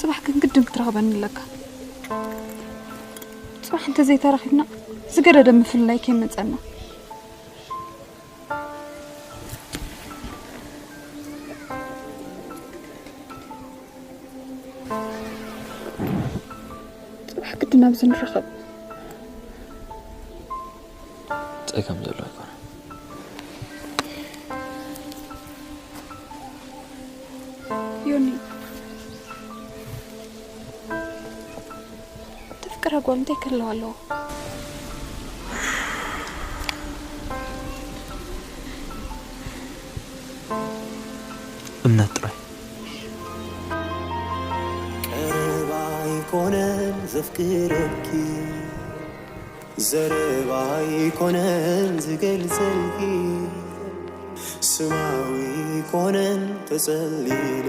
ጽባሕ ግን ግድን ክትረኽበኒ ኣለካ። ጽባሕ እንተዘይተራኺብና ዝገደደ ምፍልላይ ከይመጸና። ጽባሕ ግድን ኣብዚ ንራኸብ። ጸገም ዘሎ ኣይኮነ። ዮኒ፣ ተፍቅረ ጓል እንታይ ከለዋ ኣለዎ? እምነት ጥራይ። ቀረባ ኣይኮነን ዘፍቅረኪ፣ ዘረባ ኣይኮነን ዝገልጸልኪ፣ ስማዊ ኣይኮነን ተጸሊለ